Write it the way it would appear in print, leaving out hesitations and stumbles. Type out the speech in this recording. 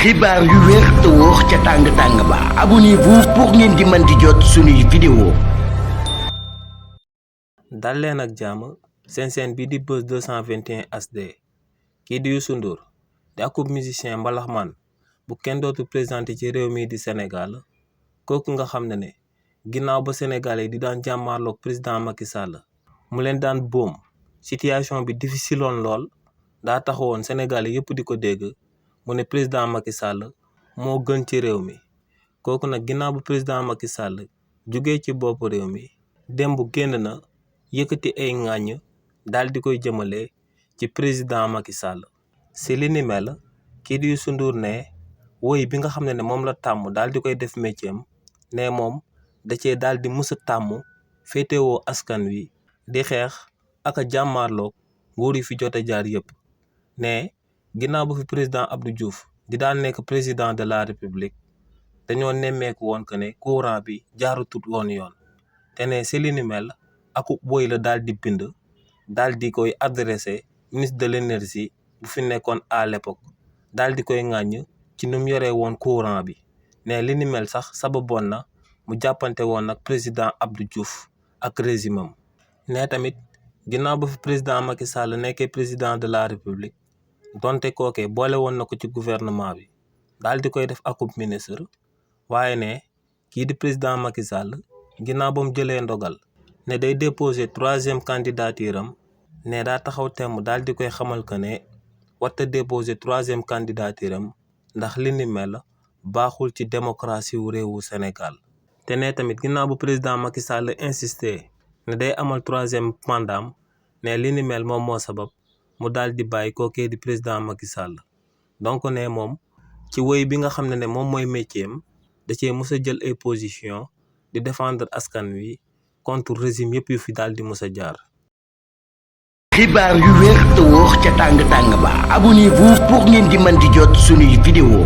xibaar yu wér te wóor ca tàng-tàng ba abonnez-vous pour ngeen di mën di jot suñuy vidéo. dal leen ak jàmm seen chaîne bi di Buzz 221 HD kii di Youssou Ndour di akub musicien mbalaxmaan bu kenn dootu présenté ci réew mi di Sénégal kooku nga xam ne ginnaaw ba Sénégalais di daan jàmmaarloog président Macky Sall mu leen daan boom situation bi difficiloon lool daa taxawoon Sénégalais yëpp di ko dégg mu ne président Macky Sall moo gën ci réew mi kooku nag ginnaaw bu président Macky Sall jugee ci bopp réew mi démb génn na yëkkati ay ŋàññ daal di koy jëmale ci président Macky Sall si li ni mel kii di Youssou Ndour ne woy bi nga xam ne moom la tàmm daal di koy def métier am ne moom da cee daal di mës a tàmm féetewoo askan wi di xeex ak a jàmmaarloog nguur yi fi jot a jaar yëpp ne ginnaaw ba fi président Abdou Diouf di daan nekk président de la république dañoo nemmeeku woon que ne courant bi jaarutut woon yoon te ne si li ni mel aku woy la daal di bind daal di koy adressé ministre de l'énergie bu fi nekkoon à l'époque daal di koy ŋàññ ci nu mu yoree woon courant bi ne li ni mel sax sababoon na mu jàppante woon nag président Abdou Diouf ak régime am ne tamit ginnaaw ba fi président Macky Sall nekkee président de la république donte kookee boole woon na ko ci gouvernement bi daal di koy def akub ministre waaye ne kii di président Macky Sall ginnaaw ba mu jëlee ndogal ne day déposer 3e candidature am ne daa taxaw temm daal di koy xamal que ne warta déposer 3e candidature am ndax li ni mel baaxul ci démocratie wu réewu Sénégal te ne tamit ginnaaw bu président Macky Sall insisté ne day amal 3e mandat ne li ni mel moom moo sabab mu daal di bàyyi kookee di président Macky Sall donc ne moom ci woy bi nga xam ne moom mooy métier am da cee mës a jël ay position di défendre askan wi contre régime yëpp yu fi daal di mës a jaar. xibaar yu wér te wóor ca tàng-tàng ba abonnez-vous pour ngeen di mën di jot suñuy vidéo.